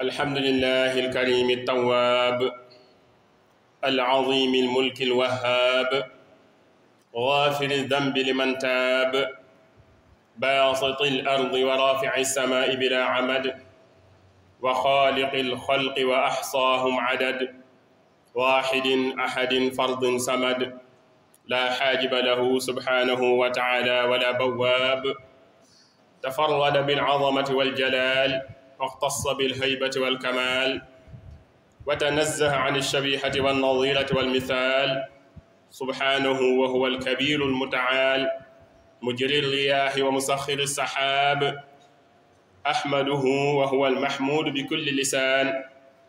الحمد لله الكريم التواب العظيم الملك الوهاب غافر الذنب لمن تاب باسط الأرض ورافع السماء بلا عمد وخالق الخلق وأحصاهم عدد واحد أحد فرد صمد لا حاجب له سبحانه وتعالى ولا بواب تفرد بالعظمة والجلال واختص بالهيبة والكمال وتنزه عن الشبيهة والنظيرة والمثال سبحانه وهو الكبير المتعال مجري الرياح ومسخر السحاب أحمده وهو المحمود بكل لسان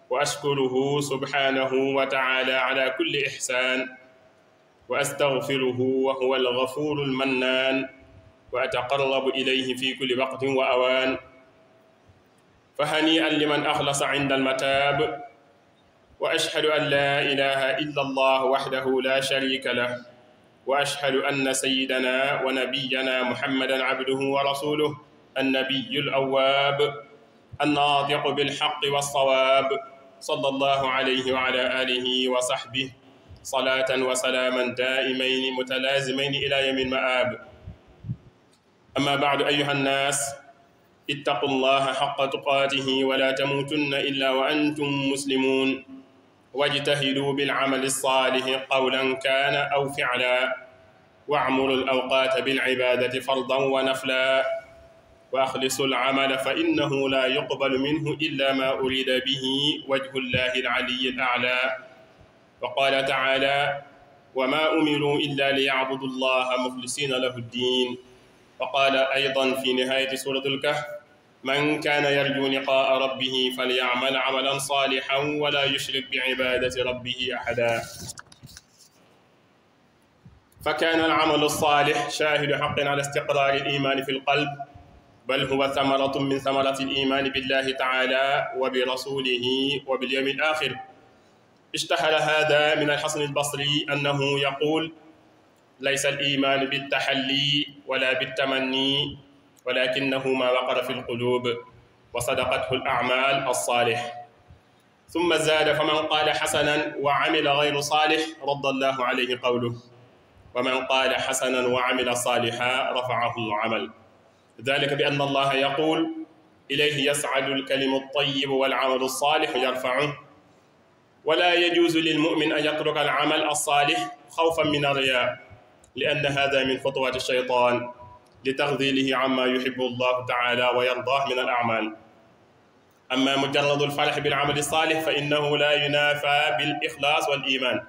وأشكره سبحانه وتعالى على كل إحسان وأستغفره وهو الغفور المنان وأتقرب إليه في كل وقت وأوان فهنيئا لمن أخلص عند المتاب وأشهد أن لا إله إلا الله وحده لا شريك له وأشهد أن سيدنا ونبينا محمدا عبده ورسوله النبي الأواب الناطق بالحق والصواب صلى الله عليه وعلى آله وصحبه صلاة وسلاما دائمين متلازمين إلى يوم المآب. أما بعد أيها الناس اتقوا الله حق تقاته ولا تموتن إلا وأنتم مسلمون واجتهدوا بالعمل الصالح قولا كان أو فعلا واعمروا الأوقات بالعبادة فرضا ونفلا وأخلصوا العمل فإنه لا يقبل منه إلا ما أريد به وجه الله العلي الأعلى. وقال تعالى وما أمروا إلا ليعبدوا الله مخلصين له الدين. وقال أيضا في نهاية سورة الكهف من كان يرجو لقاء ربه فليعمل عملا صالحا ولا يشرك بعبادة ربه أحدا. فكان العمل الصالح شاهد حق على استقرار الإيمان في القلب بل هو ثمرة من ثمرة الإيمان بالله تعالى وبرسوله وباليوم الآخر. اشتهر هذا من الحسن البصري أنه يقول ليس الإيمان بالتحلي ولا بالتمني ولكنه ما وقر في القلوب وصدقته الأعمال الصالح. ثم زاد فمن قال حسنا وعمل غير صالح رد الله عليه قوله ومن قال حسنا وعمل صالحا رفعه العمل. ذلك بأن الله يقول إليه يصعد الكلم الطيب والعمل الصالح يرفعه ولا يجوز للمؤمن أن يترك العمل الصالح خوفا من الرياء لأن هذا من خطوات الشيطان لتغذيله عما يحب الله تعالى ويرضاه من الأعمال. أما مجرد الفرح بالعمل الصالح فإنه لا ينافى بالإخلاص والإيمان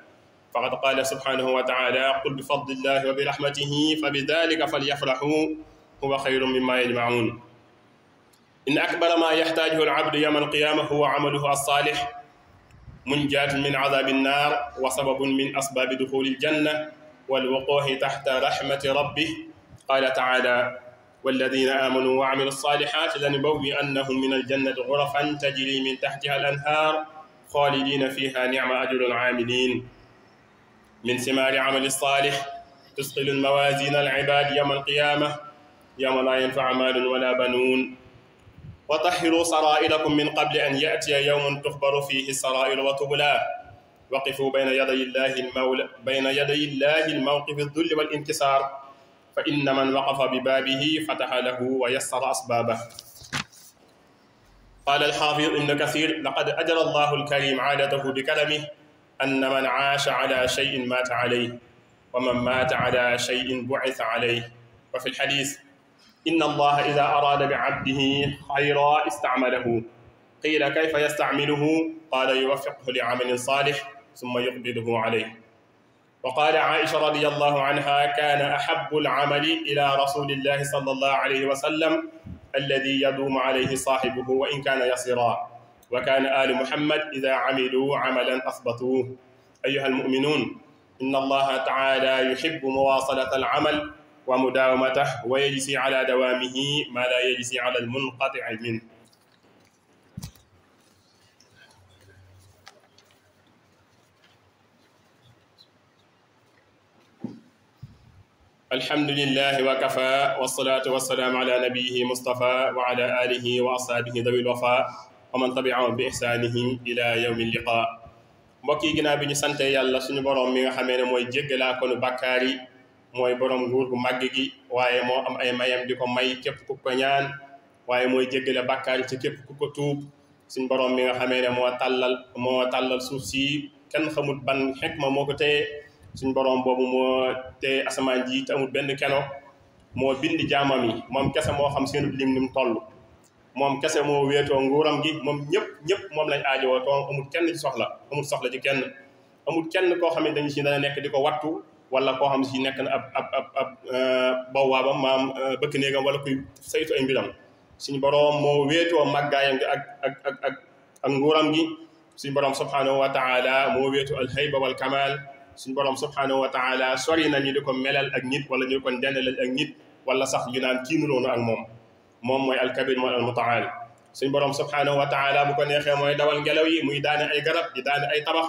فقد قال سبحانه وتعالى قل بفضل الله وبرحمته فبذلك فليفرحوا هو خير مما يجمعون. إن أكبر ما يحتاجه العبد يوم القيامة هو عمله الصالح منجاة من عذاب النار وسبب من أسباب دخول الجنة والوقوع تحت رحمة ربه. قال تعالى والذين آمنوا وعملوا الصالحات لنبوئنهم من الجنة غرفا تجري من تحتها الأنهار خالدين فيها نعم أجر العاملين. من ثمار عمل الصالح تثقل الموازين العباد يوم القيامة يوم لا ينفع مال ولا بنون. وطهروا سرائركم من قبل أن يأتي يوم تخبر فيه السرائر وتبلى. وقفوا بين يدي الله الموقف الذل والانكسار فإن من وقف ببابه فتح له ويسر أسبابه. قال الحافظ ابن كثير لقد أجرى الله الكريم عادته بكرمه أن من عاش على شيء مات عليه ومن مات على شيء بعث عليه. وفي الحديث إن الله إذا أراد بعبده خيرا استعمله. قيل كيف يستعمله؟ قال يوفقه لعمل صالح ثم يقبضه عليه. وقال عائشة رضي الله عنها كان أحب العمل إلى رسول الله صلى الله عليه وسلم الذي يدوم عليه صاحبه وإن كان يسيرا وكان آل محمد إذا عملوا عملا أثبتوه. أيها المؤمنون إن الله تعالى يحب مواصلة العمل ومداومته ويجزي على دوامه ما لا يجزي على المنقطع منه. الحمد لله وكفى والصلاة والسلام على نبيه مصطفى وعلى آله وأصحابه ذوي الوفاء wa man tabi'ahum bi ihsanihim ila yawmi liqa. mbokk yi ginnaaw bi ñu sante yàlla suñu borom mi nga xamee ne mooy jéggalaa konu bàkkaar yi mooy borom nguur gu màgg gi waaye moo am ay mayam di ko may képp ku ko ñaan waaye mooy jéggale bàkkaar yi ci képp ku ko tuub suñu borom mi nga xamee ne moo tàllal suuf si kenn xamul ban xikma moo ko téye suñu borom boobu moo téye asamaan ji te amul benn keno moo bind jaamam yi moom kese moo xam seen lim ni mu toll moom kese moo wéetoo nguuram gi moom ñëpp moom lañ aajowoo toom amul kenn ci amul soxla ci kenn amul kenn koo xam ne dañu si dana nekk di ko wattu wala koo xam si nekk na ab bawwaabam maam bëkk néegam wala kuy saytu ay mbiram suñu boroom moo wéetoo màggaayam gi ak nguuram gi suñu boroom subhanahu wa taala moo wéetoo alhayba wal kamal suñu boroom subhanahu wa taala sori na ñu di ko melal ak nit wala ñu di ko dendalal ak nit wala sax ñu naan kii nuroonu ak moom mooy alkabir mooy almutaal suñu boroom subhanahu wa taala bu ko neexee mooy dawal ngelaw yi muy daane ay garab di daane ay tabax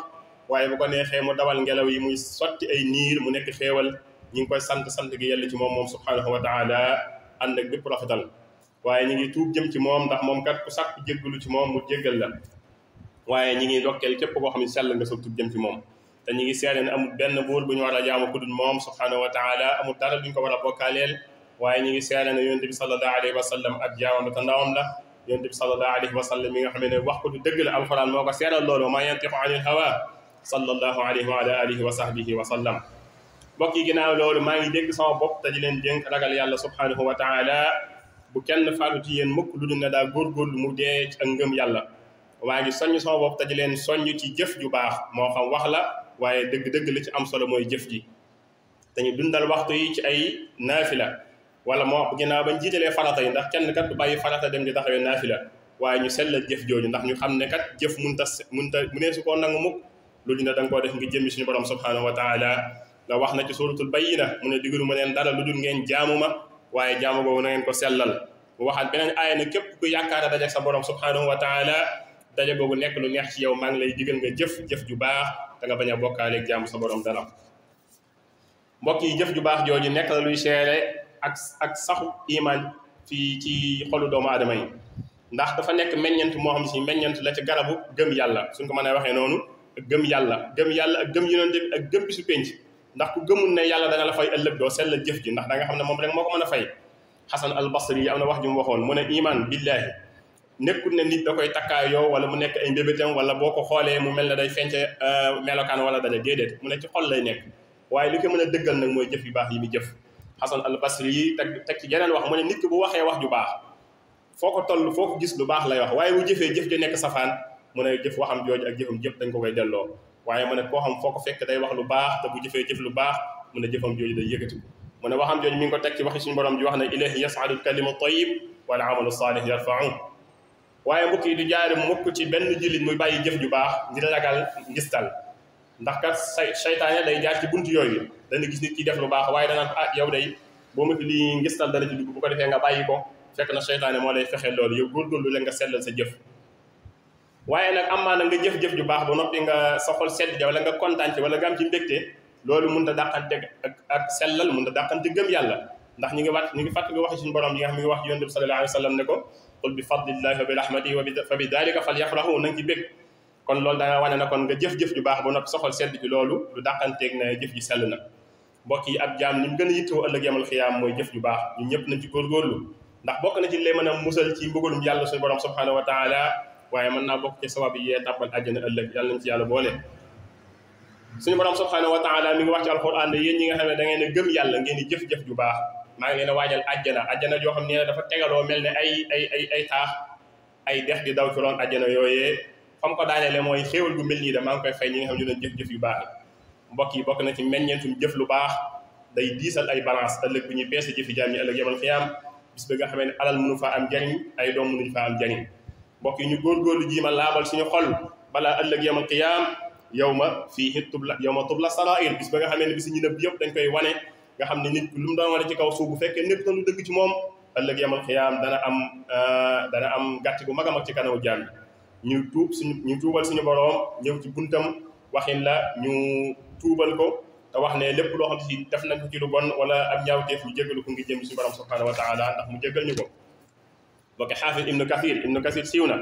waaye bu ko neexee mu dawal ngelaw yi muy sotti ay niir mu nekk xéewal ñu ngi koy sant gi yàlla ci moom subhanahu wa taala ànd ak bépp rafetal waaye ñu ngi tuub jëm ci moom ndax moom kat ku sàkku jéggalu ci moom mu jéggal la waaye ñi ngi dokkeel képp koo xam ne sell nga sa tuub jëm ci moom te ñu ngi seede ne amul benn buur bu ñu war a jaamu ku dul moom subhanahu wa taala amul dara duñ ko war a bokkaaleel waaye ñu ngi seede ne yonent bi sallallahu alayhi wa sallam ak jaamam te ndawam la yonent bi sallallahu alayhi wa sallam mi nga xam ne wax ko du dëgg la alquran moo ko seedal loolu ma yantiqu anil hawa sallallahu alayhi wa ala alihi wa sahbihi wa sallam mbokk yi ginnaaw loolu maa ngi dégg sama bopp te di leen dénk ragal yàlla subhanahu wa taala bu kenn faatu ci yéen mukk lu dul ne daa góorgóorlu mu dee ak ngëm yàlla maa ngi soññ sama bopp te di leen soññ ci jëf ju baax moo xam wax la waaye dëgg-dëgg li ci am solo mooy jëf ji dañu dundal waxtu yi ci ay naafila wala moo ginnaaw bañ jiitalee farata yi ndax kenn kat du bàyyi farata dem di taxawee naafila waaye ñu sellal jëf jooju ndax ñu xam ne kat jëf munta mu nee su koo nangu mukk lu dul ne da nga koo def ngi jëmmi suñu borom subhanahu wa taala nga wax na ci suratul bayyina mu ne digalu ma leen dara lu dul ngeen jaamu ma waaye jaamu boobu na ngeen ko sellal mu waxaat beneen aaya ne képp ku yaakaar a daje sa borom subhanahu wa taala daje boobu nekk lu neex ci yow maa ngi lay digal nga jëf ju baax da nga bañ a bokkaaleeg jaamu sa borom dara mbokk yi jëf ju baax jooju nekk la luy seere ak saxu iman fii ci xolu doomu aadama yi ndax dafa nekk meññent moo xam si meññent la ci garabu gëm yàlla suñ ko mën a waxee noonu gëm yàlla ak gëm yonent bi ak gëm bisu penc ndax ku gëmul ne yàlla dana la fay ëllëg doo sellal jëf ji ndax da nga xam ne moom rek moo ko mën a fay xasan al basri yi am na wax ju mu waxoon mu ne iman billahi nekkul ne nit da koy takkaayoo wala mu nekk ay mbébétam wala boo ko xoolee mu mel ne day fence melokaan wala dara déedéet mu ne ci xol lay nekk waaye li ko mën a dëggal nag mooy jëf yu baax yi mu jëf xasan al basri yi teg ci yeneen wax mu ne nit ki bu waxee wax ju baax foo ko toll foo ko gis lu baax lay wax waaye bu jëfee jëf ja nekk safaan mu ne jëf waxam jooju ak jëfam jëpp dañ ko koy delloo waaye mu ne koo xam foo ko fekk day wax lu baax te bu jëfee jëf lu baax mu ne jëfam jooju day yëkkati mu ne waxam jooju mi ngi ko teg ci waxi suñu borom ji wax ne ilayhi yas'adu al-kalimu tayyib wal amalu salih yarfa'u waaye mbokk yi du jaare mukk ci benn jullit muy bàyyi jëf ju baax ngir ragal ngistal ndax kat seytaane day jaar ci buntu yooyu dana gis nit ki def lu baax waaye dana yow day boo ma fi lii ngistal dana ci dugg bu ko defee nga bàyyi ko fekk na seytaane moo lay fexee loolu yow góorgóorlu leen nga sellal sa jëf waaye nag amaa na nga jëf-jëf ju baax ba noppi nga sa xol sedd ja wala nga kontaan ci wala nga am ci mbégte loolu mën ta dàqante ak sellal mën ta dàqante gëm yàlla ndax ñu ngi fàttali waxi suñu borom yi nga xam mi ngi wax ci yonent bi sallallahu alayhi wa sallam ne ko qul bi fadlillahi wa bi rahmatihi fa bi dalika falyafrahu na nga ci bég kon loolu da nga wane na kon nga jëf-jëf ju baax ba noppi sa xol sedd ci loolu lu dàqanteeg ne jëf ji sell na mbokk yi ab jaam ni mu gën a yittewoo ëllëg yamal xiyaam mooy jëf ju baax ñun ñëpp nañ ci góorgóorlu ndax bokk na ci lay mën a musal ci mbugalum yàlla suñu borom subhanahu wa taala waaye mën naa bokk ci sabab yi yee tàbbal àjjana ëllëg yàlla nañ ci yàlla boole suñu borom subhanahu wa taala mi ngi wax ci alquran ne yéen ñi nga xam ne da ngeen a gëm yàlla ngeen di jëf-jëf ju baax maa ngi leen a waajal àjjana joo xam ne dafa tegaloo mel ne ay taax ay dex di daw ci roon àjjana yooyee fam ko daaneele mooy xéewal gu mel nii da maa ngi koy fay ñi nga xam ne doon jëf-jëf yu baax mbokk yi bokk na ci meññeentum jëf lu baax day diisal ay balance ëllëg bu ñuy peese jëfi jaam yi ëllëg yamal xiyaam bis bi nga xamee ne alal mënu faa am jariñ ay doom mënuñu faa am jariñ mbokk yi ñu góorgóorlu jiima laabal suñu xol balaa ëllëg yamal qiyaam yawma tubla sarair bis ba nga xamee ne bis ñu nëbb yëpp dañ koy wane nga xam ne nit lu mu doon wane ci kaw suuf bu fekkee nekk na lu dëgg ci moom ëllëg yamal qiyaam dana am gàcc bu mag a mag ci kanamu jaam ñu tuubal suñu boroom ñëw ci buntam waxin la ñu tuubal ko te wax ne lépp loo xam ne si def nañ ko ci lu bon wala ab ñaawteef ñu jégalu ko ngi jëm suñu borom subhanahu wa taala ndax mu jégal ñu ko bokk xaafis ibnu kathir siiw na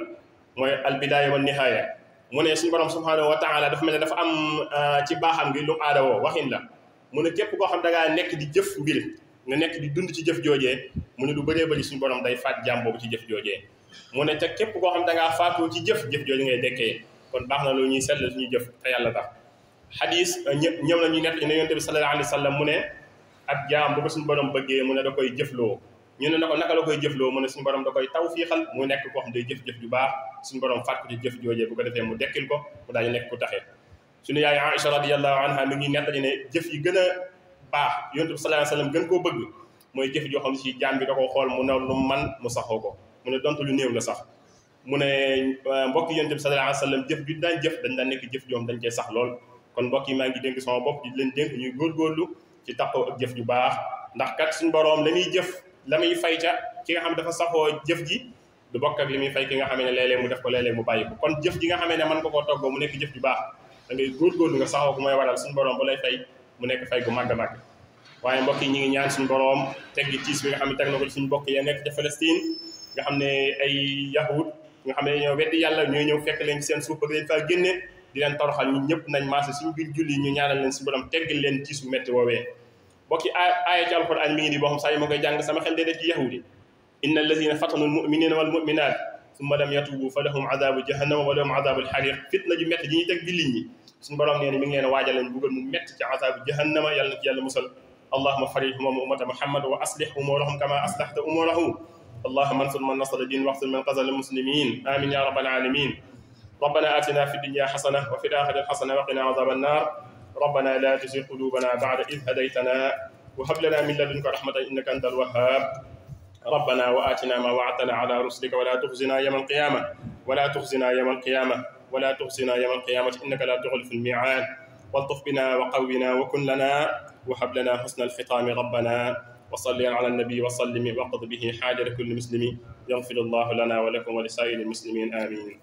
mooy al bidaaya wa nihaaya mu ne suñu borom subhanahu wa taala dafa mel ne dafa am ci baaxam gi lu aada woo waxin la mu ne képp koo xam da ngaa nekk di jëf mbir nga nekk di dund ci jëf joojee mu ne lu bëree bëri suñu borom day faat jaam boobu ci jëf joojee mu ne te képp koo xam da ngaa faatoo ci jëf jooju ngay dekkee kon baax na lu ñuy seetlu suñu jëf te yàlla tax xadis ñëw na ñuy nekk ne yonent bi sallallahu alayhi wa sallam mu ne ab jaam bu ko suñu borom bëggee mu ne da koy jëfloo ñu ne na ko naka la koy jëfloo mu ne suñu borom da koy tawfiixal mu nekk koo xam day jëf-jëf ju baax suñu borom faat ko ci jëf joojee bu ko defee mu dekkil ko mu daal di nekk ku taxee suñu yaay Aïcha radiyallahu anha mi ngi nettali ne jëf yi gën a baax yonent bi sallallahu alayhi wa sallam gën koo bëgg mooy jëf joo xam ne si jaam bi da koo xool mu ne lu man mu saxoo ko mu ne donte lu néew la sax mu ne mbokk yonent bi sallallahu alayhi wa sallam jëf ju daan jëf dañ daan nekk jëf joo xam dañ cee sax lool kon mbokk yi maa ngi dénk sama bopp di leen dénk ñuy góorgóorlu ci taxaw ak jëf ju baax ndax kat suñu boroom la muy jëf la muy fay ca ki nga xam ne dafa saxoo jëf ji du bokk ak li muy fay ki nga xam ne léeg-léeg mu def ko léeg-léeg mu bàyyi ko kon jëf ji nga xam ne mën nga koo toggoo mu nekk jëf ju baax da ngay góorgóorlu nga saxoo ko mooy waral suñu boroom ba lay fay mu nekk fay gu màgg a màgg waaye mbokk yi ñi ngi ñaan suñu boroom teggi tiis bi nga xam ne teg na ko suñu mbokk ya nekk ca Palestine nga xam ne ay yahud nga xam ne ñoo weddi yàlla ñooy ñëw fekk leen ci seen suuf bëgg leen faa génne di leen toroxal ñun ñëpp nañ maase suñu biir julli ñu ñaanal leen suñu borom teggil leen tiis bu métti woowee bokki aaya ci alquran mi ngi nii boo xam saa yi ma koy jàng sama xel dee ci yahudi inna allazina fatanu almuminina walmuminat summa lam yatubu fa lahum adabu jahannama wa lahum adabu alxariq fitna ju métti ji ñuy teg jullit ñi suñu borom nee na mi ngi leen waajal leen buggal mu métti ci adabu jahannama yàlla na ci yàlla musal allahuma farihum wa ummata muhammad wa aslih umurahum kama aslahta umurahum اللهم انصر من نصر الدين واخذل من قتل المسلمين آمين يا رب العالمين ربنا آتنا في الدنيا حسنة وفي الآخرة حسنة وقنا عذاب النار ربنا لا تزغ قلوبنا بعد إذ هديتنا وهب لنا من لدنك رحمة إنك أنت الوهاب ربنا وآتنا ما وعدتنا على رسلك ولا تخزنا يوم القيامة ولا تخزنا يوم القيامة ولا تخزنا يوم القيامة إنك لا تخلف الميعاد والطف بنا وقونا وكن لنا وهب لنا حسن الختام ربنا وصلي على النبي وسلم وقض به حاجة كل مسلم يغفر الله لنا ولكم ولسائر المسلمين آمين